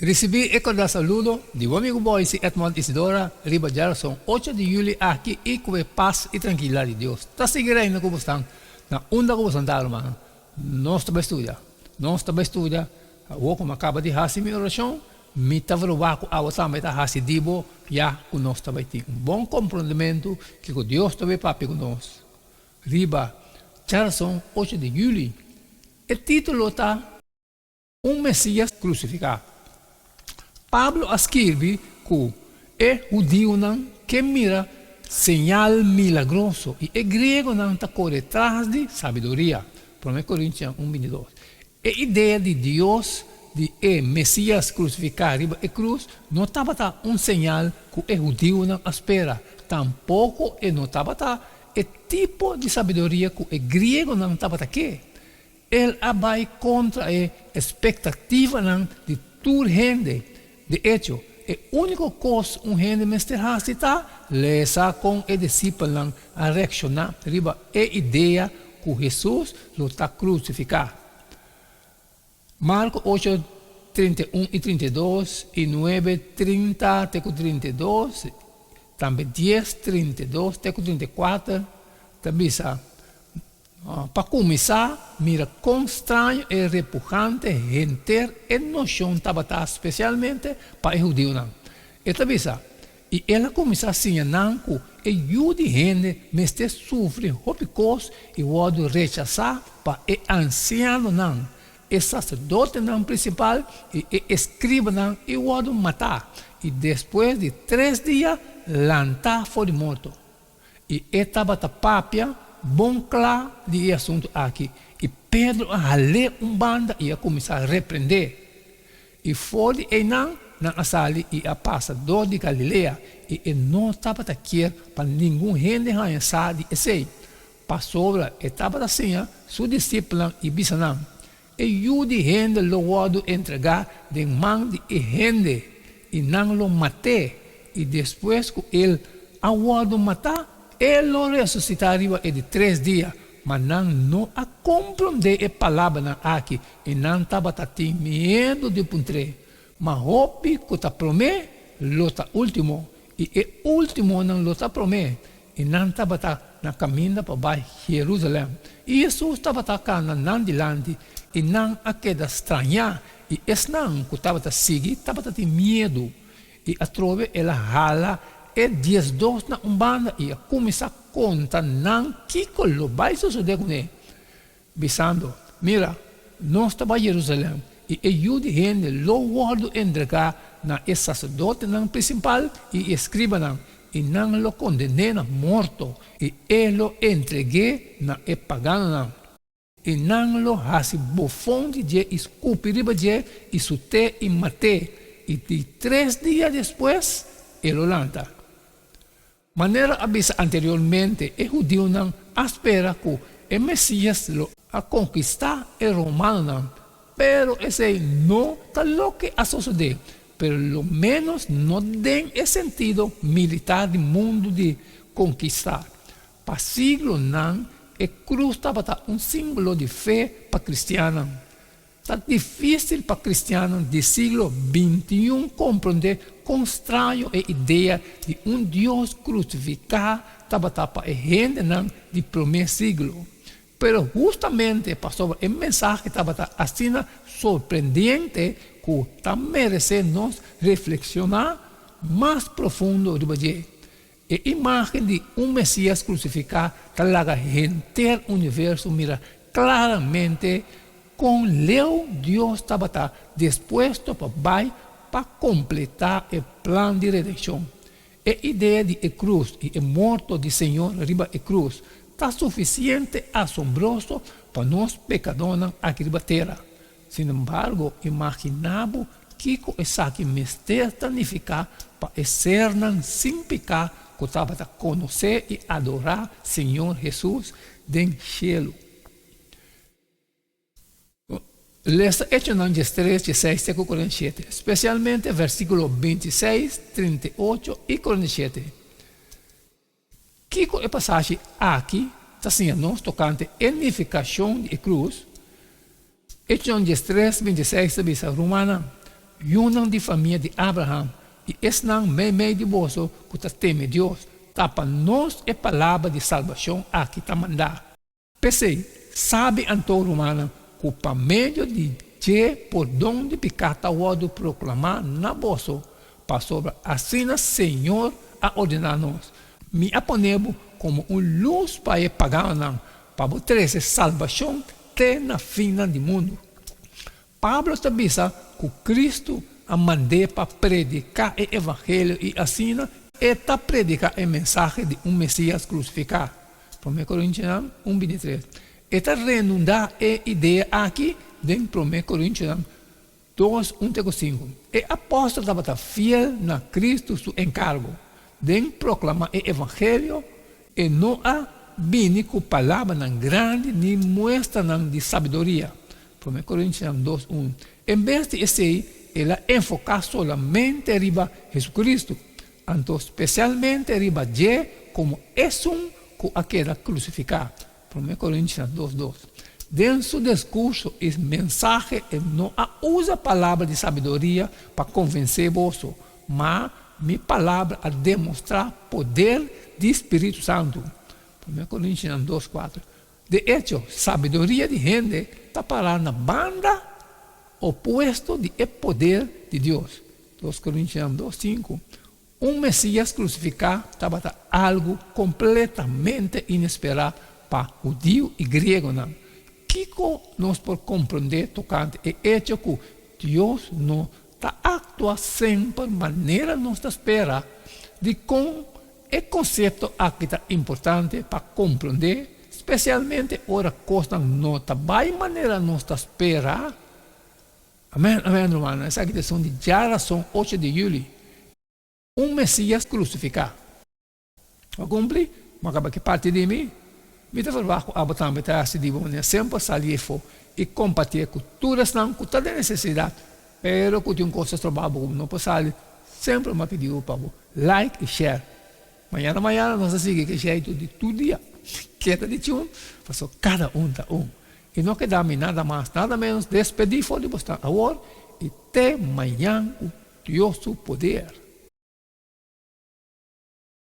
Risibí e kordial saludo di bo amigu Boyce Edmond Isidora riba djarason ocho di yuli aki i ku e pas i trankilidat di Dios ta sigui reina ku bosnan na unda ku bosan ta rumannan. Nos ta bai studia. Nos ta bai studia. Awor ku mi a kaba di hasi mi orashon, mi ta verwagt ku awo tambe ta hasi di bo ya ku nos ta bai tin un bon komprondementu kiko Dios ta bai papia ku nos riba djarason ocho di yuli. E título ta. Un Mesías krusifiká. Pablo a skirbi ku e hudiunan ke mira señal milagroso i e griegonan ta kore tras di sabiduria, Promé Korintian un bintidos. E idea di Dios di e Mesías krusifiká riba e krus no tabata un señal ku e hudiunan a spera, tampoko e no tabata e tipo di sabiduria ku e griegonan tabata ke. El a bai kontra e espektativanan di tur hende. De echo, e úniko kos un hende mester hasi ta lesa kon e disipelnan a reakshoná riba e idea ku Hesus lo ta krusifiká. Marko ocho, 31 i 32 i nuebe, 30 te ku 32, tambe dies, 32 te ku 34 ta bisa, Pa kuminsá, mira kon straño e repugante henter e noshon tabata, spesialmente pa e hudiunan. E ta bisa, I el a kuminsá siña nan ku e Yu di hende mester sufri hopi kos i wòrdu rechasá pa e ansianonan, e saserdotenan prinsipal i e eskribanan i wòrdu matá, i despues di tres dia lantá for di morto. I e tabata papia bon kla di e asuntu aki, i Pedro a hal'é un banda i a kuminsá reprend'é. I for di einan nan a sali i a pasa dor di Galilea, i e no tabata kier pa ningun hende haña sa di esei, pasobra e tabata siña su disipelnan i bisa nan, E Yu di hende lo wòrdu entregá den man di e hende, i nan lo mat'é, i despues ku el a wòrdu matá, e lo resusitá riba e di tres dia. Ma nan no a komprondé e palabranan aki, i nan tabata tin miedu di puntr'é. Ma hopi ku ta promé lo ta último, i e últimonan lo ta promé. I nan tabata na kaminda pa bai Jerusalèm. I Hesus tabata kana nan dilanti, i nan a keda strañá, i esnan ku tabata sigui tabata tin miedu. I atrobe el a hala e diesdos na un banda i a kuminsá konta nan kiko lo bai sosodé kuné. Bisando, Mira, nos ta bai Jerusalèm, i e Yu di hende lo wòrdu entregá na e saserdotenan prinsipal i e eskribanan, i nan lo konden'é na morto, i e lo entreg'é na e paganonan. I nan lo hasi bofon di dje i skupi riba dje i sut'é i mat'é, i di tres dia despues e lo lanta. Manera a bisa anteriormente, e hudiunan a spera ku e Mesias lo a konkistá e romanonan, pero esei no ta loke a sosodé, pero lo ménos no den e sentido militar di mundu di konkistá. Pa siglonan e krus tabata un símbolo di fe pa kristiannan. Ta difísil pa kristiannan di siglo bintiun komprondé kon straño e idea di un Dios krusifiká tabata pa e hendenan di promé siglo. Pero hustamente pasobra e mensahe tabata asina sorprendente ku ta meresé nos reflekshoná mas profundo riba dje. E imágen di un Mesías krusifiká ta laga henter universo mira klaramente kon leu Dios tabata dispuesto pa bai pa kompletá e plan di redenshon. E idea di e krus i e morto di Señor riba e krus ta sufisiente asombroso pa nos pekadónan aki riba tera. Sinembargo, imaginá bo kiko esaki mester ta nifiká pa e sernan sin piká ku tabata konosé i adorá Señor Hesus den shelu. Lesa Echonan diestres, diesseis te ku 47, spesialmente versíkulo 26, 38 i 47. Kiko e pasashi aki ta siña nos tokante e nifikashon di e krus? Echonan 13, 26 ta bisa, Rumannan, Yunan di famia di Abraham i esnan meimei di boso ku ta teme Dios, ta pa nos e palabra di salbashon aki ta mandá. P'esei, sabi anto, rumannan, ku pa medio di dje pordon di piká ta wòrdu proklamá na boso, pasobra asina Señor a ordená nos, Mi a pone bo komo un lus pa e paganonan, pa bo trese salbashon te na finnan di mundu. Pablo ta bisa ku Kristu a mand'é pa prediká e evangelio i asina e ta prediká e mensahe di un Mesias krusifiká. Promé Korintionan un bintitres. E ta renundá e idea aki den Promé Korintionan dos un te ku sinku. E apòstel tabata fiel na Kristu su enkargo den proklamá e evangelio. E no a bini ku palabranan grandi ni muestranan di sabiduria. Promé Korintianan dos un. En bes di esei, el a enfoká solamente riba Hesukristu, anto spesialmente riba dje komo esun ku a keda krusifiká. Promé Korintianan dos dos. Den su diskurso i mensahe e no a usa palabra di sabiduria pa konvensé boso, ma mi palabra a demostrá poder di spiritu santu. Promé Korintianan dos kuater. De echo, sabiduria di hende ta pará na banda opuesto di e poder di Dios. Dos Korintianan dos sinku, Un Mesías krusifiká tabata algu kompletamente inesperá pa hudiu i griegonan. Kiko nos por komprondé tokante e echo ku Dios no ta aktua semper manera nos ta spera? Dikon E konsepto aki ta importante pa komprondé, spesialmente ora kosnan no ta bai manera nos ta spera. Amèn, amèn, rumannan, esaki ta esun di djarason ocho di yüli. Un Mesias krusifiká. A kumpli? Bo a kaba ki parti di mi? Mi ta ferwagt ku abo tambe ta hasi di bo manera semper sali efo i kompartié ku tur esnan ku ta den nesesidat, pero ku tin un kos ta stroba bo ku bo no por sali, semper mi a pidi bo pa bo like i share. Mañana mañana nos ta sigui ku e sheitu di tur dia. Keda di tune, pasobra kada un ta un. I no keda mi nada mas nada menos despedí for di bosnan awor i te mañan ku Dios su poder.